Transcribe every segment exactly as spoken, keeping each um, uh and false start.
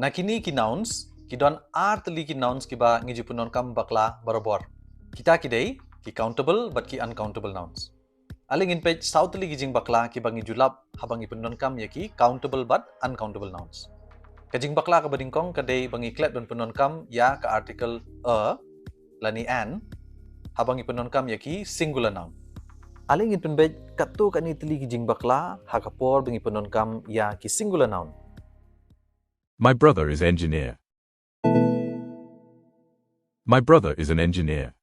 Na kine ki nouns, ki don ar tylli ki nouns kiba ngi ju pyndonkam bakla barabor. Kita ki dei ki countable bad ki uncountable nouns. Ale ngin peit saw tylli ki jingbakla kiba ngi ju lap haba ngi pyndonkam ïa ki countable bad uncountable nouns. Ka jingbakla kaba nyngkong ka dei ba ngi klet ban pyndonkam ïa ka article a lane an haba ngi pyndonkam ïa ki singular noun. Ale ngin pynbeit katto katne tylli ki jingbakla ha ka por ba ngi pyndonkam ïa ki singular noun. My brother is engineer. My brother is an engineer.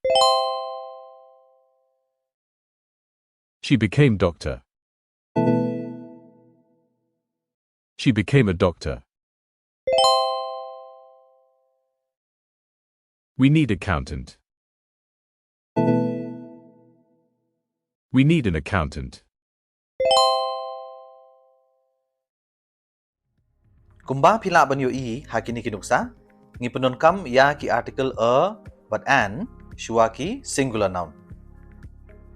She became doctor. She became a doctor. We need accountant. We need an accountant. Kumba phi lah ban ïohi ha kine ki nuksa, ngi pyndonkam ïa ki article a bad an shuwa ki singular noun.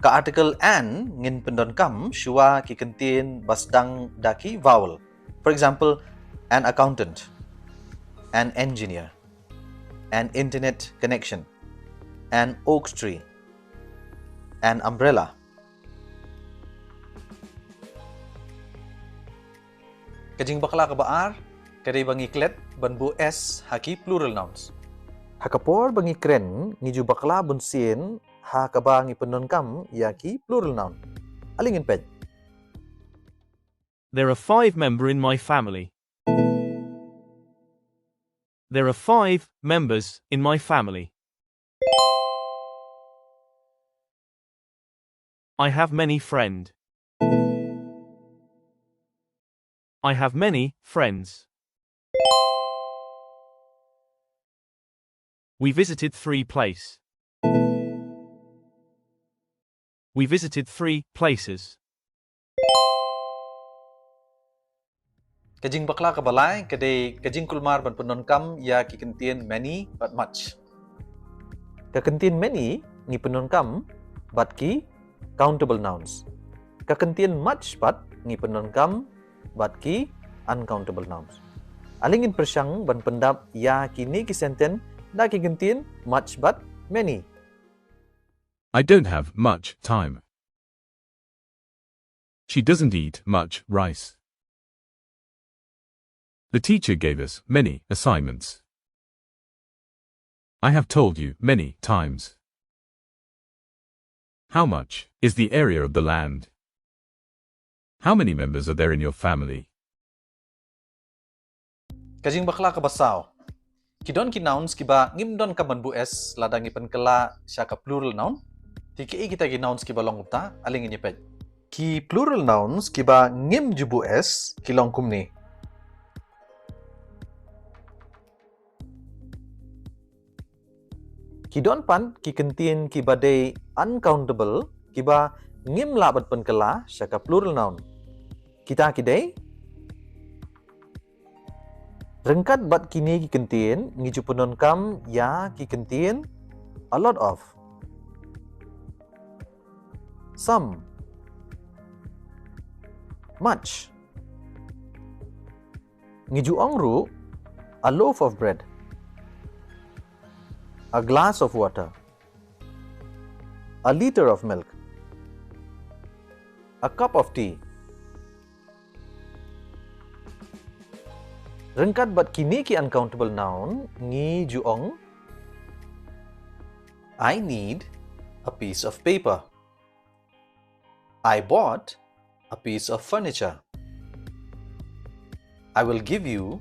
Ka article an ngin pyndonkam shuwa ki kyntien ba sdang da ki vowel. For example, an accountant, an engineer, an internet connection, an oak tree, an umbrella. Ka jingbakla kaba ar ka dei ba ngi klet ban buh s ha ki plural nouns. Ha ka por ba ngi kren ngi ju bakla bunsien ha kaba ngi pyndonkam ïa ki plural noun. Ale ngin peit. There are five member in my family. There are five members in my family. I have many friend. I have many friends. We visited three place. We visited three places. Ka jingbakla kaba lai ka dei ka jingkulmar ban pyndonkam ïa ki kyntien many bad much. Ka kyntien many ngi pyndonkam bad ki countable nouns. Ka kyntien much pat ngi pyndonkam bad ki uncountable nouns. Ale ngin pyrshang ban pyndap ïa kine ki sentence da ki kyntien much bad many. I don't have much time. She doesn't eat much rice. The teacher gave us many assignments. I have told you many times. How much is the area of the land? How many members are there in your family? Ka jingbakla kaba saw. Ki don ki nouns kiba ngim donkam ban buh s lada ngi pynkylla sha ka plural noun. Te kiei kita ki nouns kiba long kumta, ale ngin ïa peit. Ki plural nouns kiba ngim ju buh s ki long kumne. Ki don pat ki kyntien kiba dei uncountable kiba ngim lah ban pynkylla sha ka plural noun. Kita ki dei. Ryngkat bad kine ki kyntien ngi ju pyndonkam ïa ki kyntien a lot of, some, much. Ngi ju ong ruh a loaf of bread, a glass of water, a liter of milk, a cup of tea. Ryngkat bad kine ki uncountable noun ngi ju ong, I need a piece of paper. I bought a piece of furniture. I will give you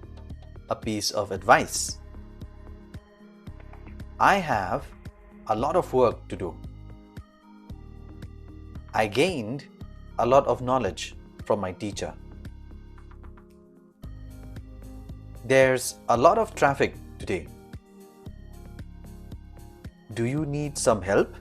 a piece of advice. I have a lot of work to do. I gained a lot of knowledge from my teacher. There's a lot of traffic today. Do you need some help?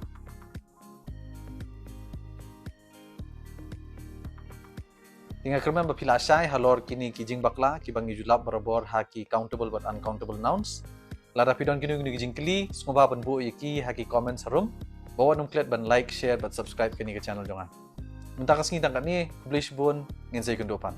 Te nga kyrmen ba phi la shai halor kine ki jingbakla kiba ngi ju lap barabor ha ki countable bad uncountable nouns. Lada phi don kino kino ki jingkylli, sngewbha ban buh ïa ki ha ki comments harum. Bad wat nym klet ban like, share bad subscribe kane ka channel jong nga. Mynta ka sngi tang katne, khublei shibun, ngin sa ïakynduh pat.